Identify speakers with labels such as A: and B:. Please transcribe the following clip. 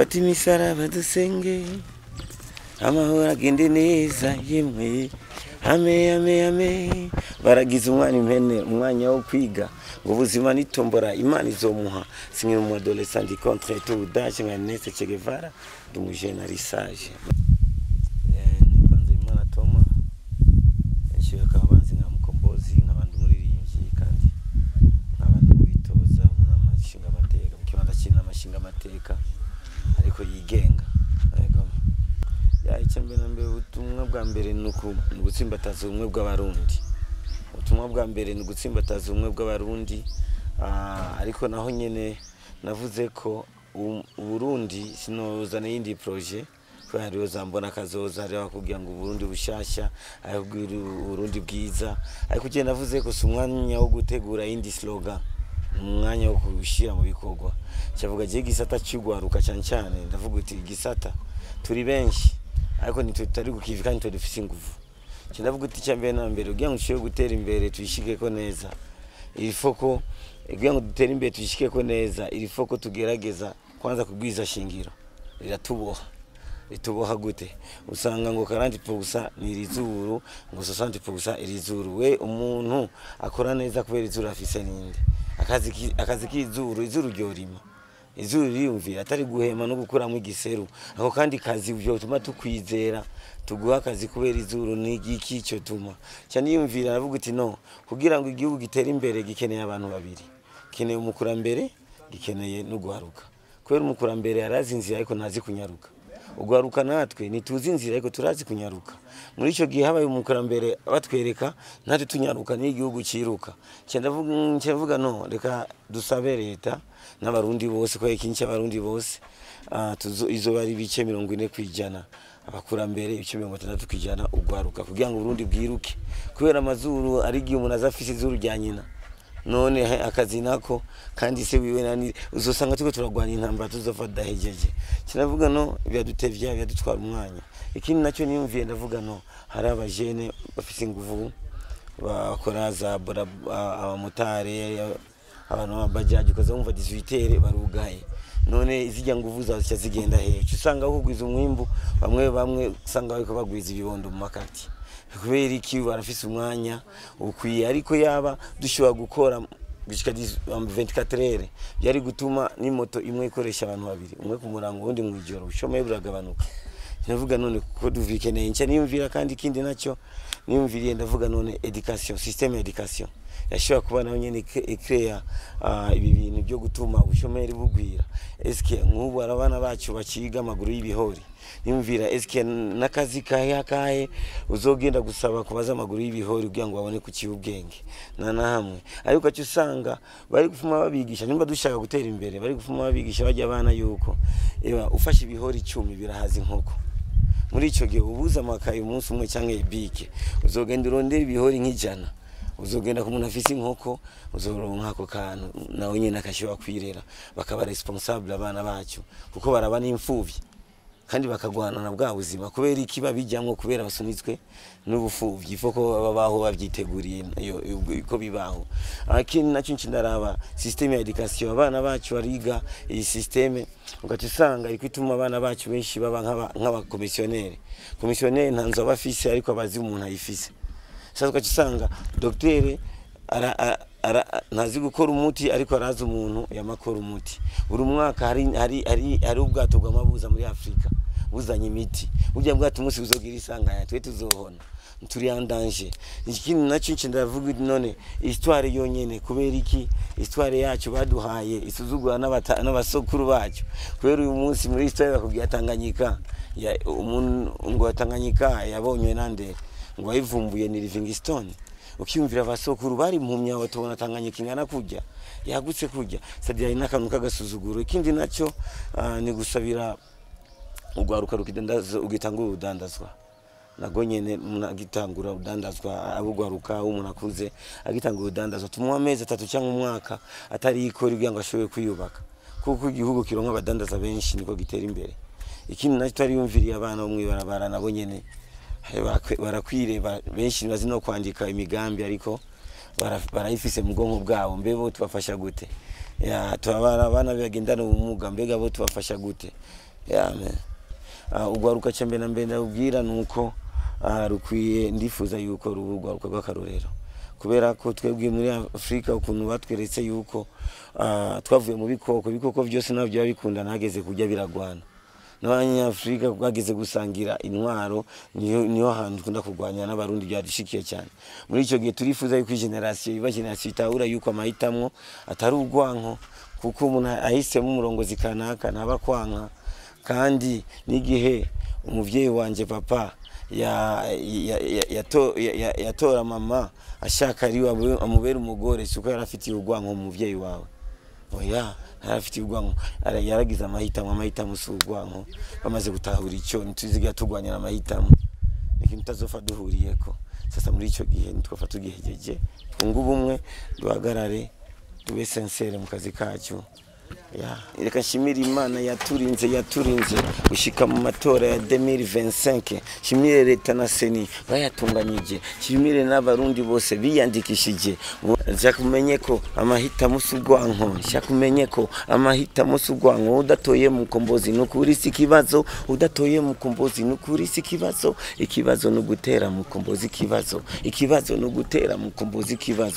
A: Fata imisaraba dusenge, amahoro agende neza yemwe. Ame ame ame. Baragize umwana impene, umwanya wo kwiga ngo ubuzima ni tombora, Imana izomuha. Sinkiri umu adolescent ndi contre tout daje nka Ernest Che Guevara, ndi umujene ari sage. Nitwa Nzeyimana Toma, benshi bakaba banzi nka Mukombozi, nkaba ndi umuririmbyi kandi nkaba ndi uwitoza mu nama nshingamateka, mu kibanza cy'inama nshingamateka ariko yigenga. Yego. Ya, icya mbere na mbere, ubutumwa bwa mbere ni ugutsimbataza ubumwe bw'Abarundi. Ubutumwa bwa mbere ni ugutsimbataza ubumwe bw'Abarundi, ariko naho nyene navuze ko Uburundi sinozana iyindi projet, kubera hariho za mbona kazoza, hariho abakubwira ngo Uburundi bushasha, hariho abakubwira Uburundi bwiza, ariko je navuze ko si umwanya wo gutegura iyindi slogan, ni umwanya wo kuwushyira mu bikorwa. Ncavuga je igisata c'ugwaruka cane cane, ndavuga uti igisata turi benshi ariko ntitutari kukivi kandi twe dufise inguvu. Nca ndavuga uti icya mbere na mbere, kugira ngo dushobore gutera imbere tuyishikeko neza, il faut ko kugira ngo dutere imbere tuyishikeko neza, il faut ko tugerageza kwanza kugwiza shingiro. Riratuboha. Rituboha gute? Usanga ngo 40% ni irizuru, ngo 60% irizuru. We umuntu akora neza kubera izuru afise ninde? Akazi k'izuru, izuru ryorima. Izuru ririyumvira atari guhema no gukuramo igiseru. Ako kandi kazi vyotuma tukwizera, tuguha akazi kubera izuru ni igiki ico tuma. Ca niyumvira navuga uti no, kugira ngo igihugu gitere imbere gikeneye abantu babiri. Gikeneye umukurambere, gikeneye n'ugwaruka. Kubera umukurambere arazi inzira ariko ntazi kunyaruka. Ugwaruka natwe ntituzi inzira ariko turazi kunyaruka. Muri ico gihe habaye umukurambere batwereka, natwe tunyaruka n'igihugu ciruka. Nca ndavuga no, reka dusabe leta n'Abarundi bose, ko ikintu cy'Abarundi bose, izoba ari ibice 40%, abakurambere ibice 60% ugwaruka, kugira ngo Uburundi bwiruke. Kubera amazuru ari igihe umuntu aza afise izuru rya nyina, none akazi nako kandi se wiwe nani, uzosanga turiko turagwana intambara tuzopfa tudahejeje. Kinavuga no biradutevya, biradutwara umwanya. Ikindi nacyo niyumviye ndavuga no, hari abajene bafise inguvu bakora za bora, abamotari, abantu b'abajaji, ukaza wumva 18 barugaye. None izijya nguvu zawe zica zigenda hehe? Uca usanga kugwiza umwimbu, bamwe bamwe usanga bariko bagwiza ibibondo mu makati. Kubera iki? Barafise umwanya ukwiye, ariko yaba dushobora gukora gushika 24 heures, byari gutuma n'imoto imwe ikoresha abantu babiri, umwe ku murango uwundi mw'ijoro, ubushomeri buragabanuka. Ndavuga none kuko duvikeneye. Nca niyumvira kandi ikindi nacyo niyumviriye, ndavuga none education, système ya education yashobora kuba nayo nyene icrea ibi bintu byo gutuma ubushomeri bugwira. Eske nk'ubu hari abana bacu baciga amaguru y'ibihori, niyumvira eske n'akazi kahe akahe uzogenda gusaba kubaza amaguru y'ibihori kugira ngo babone kuciba ubwenge na hamwe. Ariko aca usanga bari gufuma babigisha, nimba dushaka gutera imbere bari gufuma babigisha bajya abana yuko eba ufashe ibihori 10 birahaza inkoko. Muri ico gihe ubuza amakaye umunsi umwe canke ibike, uzogenda urondera ibihori nk'ijana, uzogenda ku muntu afise inkoko uzoronka ako kantu nawe nyene akashobora kwirera, bakaba responsable abana bacu, kuko baraba n'imfuvyi kandi bakagwana na bwa buzima. Kubera iki babijyamwo? Kubera basunitswe n'ubufuvyi, ifo ko babaho babyiteguriye ko bibaho. Akindi nacyo nci ndaraba système ya education, abana bacu bariga iyi système, ugaca usanga iko ituma abana bacu benshi baba nk'abakomisiyoneri. Komisiyoneri nta nzu aba afise, ariko abazi umuntu ayifise. Sasa ugaca usanga docteur ntazi gukora umuti, ariko arazi umuntu yamakora umuti. Buri mwaka hari ubwato bw'amabuza muri Afrika buzanye imiti, burya bwato umunsi buzogira isanganya twe tuzohona turi en danger. Ikindi nacyo nci ndavuga none histoire yonyene, kubera iki histoire yacu baduhaye isuzugura n'abasokuru bacu? Kubera uyu munsi muri histoire bakubwira Tanganyika ya umuntu, ngo Tanganyika yabonywe nande, ngo ayivumbuye ni Livingstone. Ukiyumvira abasokuru bari impumyi batubona Tanganyika ingana kurya yagutse kurya, sadia hari n'akantu k'agasuzuguro. Ikindi nacyo ni gusabira ugwaruka rukidandaza, ugitangura urudandazwa, nago nyene umuntu agitangura urudandazwa, abugwaruka umuntu akuze agitangura urudandazwa, tumuha amezi 3 cyangwa umwaka atari ikora kugira ngo ashobore kwiyubaka, kuko igihugu kironka abadandaza benshi niko gitera imbere. Ikindi nacyo twariyumviriye abana bo mw'ibarabara, nabo nyene barakwireba, benshi bazi no kwandika imigambi ariko barayifise mu bwonko bwabo. Mbe bo tubafasha gute? Ya, tubabara abana bagendana ubumuga, mbega bo tubafasha gute? Yeah, man. Ugwaruka cya mbere na mbere ndabwira nuko rukwiye, ndifuza yuko ruba urwaruka rw'akarorero, kubera ko twebwe muri Afurika ukuntu batweretse yuko twavuye mu bikoko. Ibikoko byose nabyo biba bikundana, hageze kurya biragwana. N'Abanyafurika bageze gusangira intwaro, niyo hantu dukunda kurwanya n'Abarundi, byadushikiye cyane. Muri icyo gihe turifuza yuko génération iba génération itahura yuko amahitamwo atari urwanko, kuko umuntu ahisemo umurongozi kanaka ntaba kwanka. Kandi n'igihe umuvyeyi wanje papa yatora mama ashaka ari amubera umugore, siko yari afitiye urwanko umuvyeyi wawe, oya, ntarafitiye urwanko. Yaragize amahitamo. Amahitamo si urwanko. Bamaze gutahura icyo, ntituzigira turwanyana amahitamo, ni ikintu tutazopfa duhuriyeko. Sasa muri icyo gihe ntitwapfa tugihegeje, twunge ubumwe, duhagarare, tube sincère mu kazi kacu. Ya, reka nshimire Imana yaturinze gushika mu matora ya 2025, nshimire leta na CENI bayatunganyije, nshimire n'Abarundi bose biyandikishije. Nshaka umenye ko amahitamo si urwanko, nshaka umenye ko amahitamo si urwanko. Udatoye Mukombozi nukuri si ikibazo, udatoye Mukombozi nukuri si ikibazo. Ikibazo ni ugutera Mukombozi ikibazo, ikibazo ni ugutera Mukombozi ikibazo.